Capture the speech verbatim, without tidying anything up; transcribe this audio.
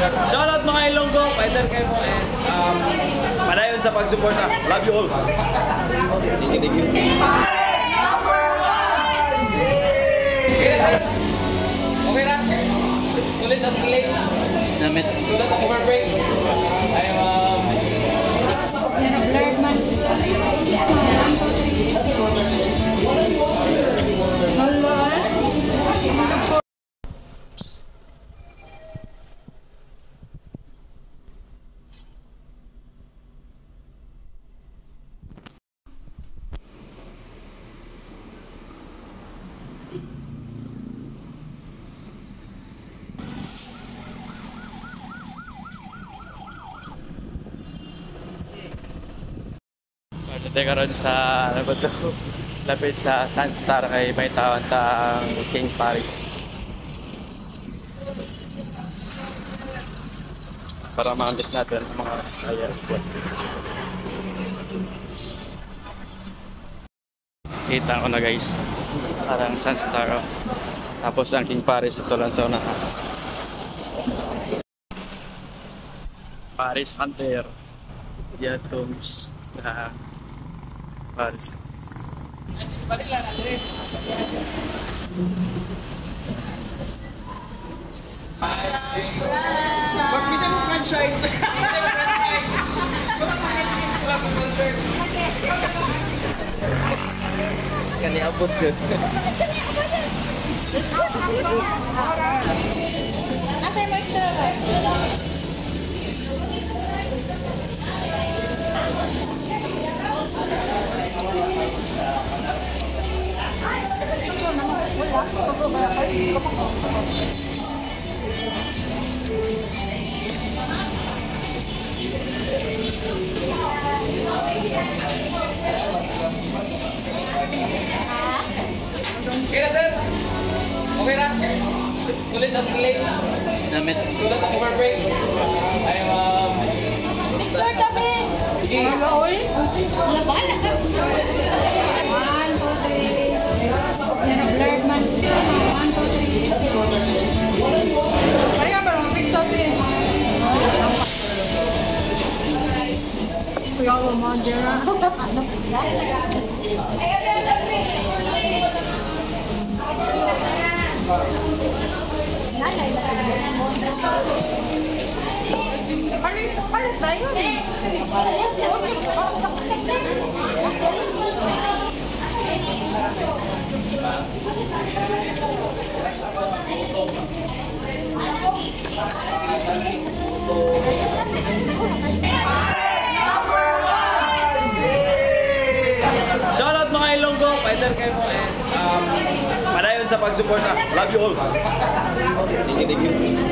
Shoutout mga Ilonggo, fighter kayo mo, and um, padayon sa pagsuporta. Love you all. Thank you, thank you. Okay na, sir. Okay na. Tulit ang delay. Namit. Tulit ang overbreak. Ay, um, Blurred man. Hala, eh. Ano tayo karon sa, ano ba to? Lapit sa Sunstar kay may tawon ta ang King Paris. Para makamit natin ang mga Visayas. Kita ko na, guys. Parang Sunstar, oh. Tapos ang King Paris ito lang sa unahan. Paris Hunter. Diya Tombs. Ah, Paris. Wag bisa mo franchise. Kani abot ko. Asa mo extra ba? Okay na, sir. Okay na. Tulit ang delay. Namit. Tulit ang overbreak. Ay, um, Picture kami. Sige. Wala, oy. Wala ba? One, two, three. Yan, blurred man. One, two, three. Kaya ba, mga picture, eh. Kuya, wala mo, Jera. Palit, palit tayo. Shoutout mga Ilonggo, fighter kayo mo, and um, padayon sa pagsuporta. Love you all. Thank you, thank you.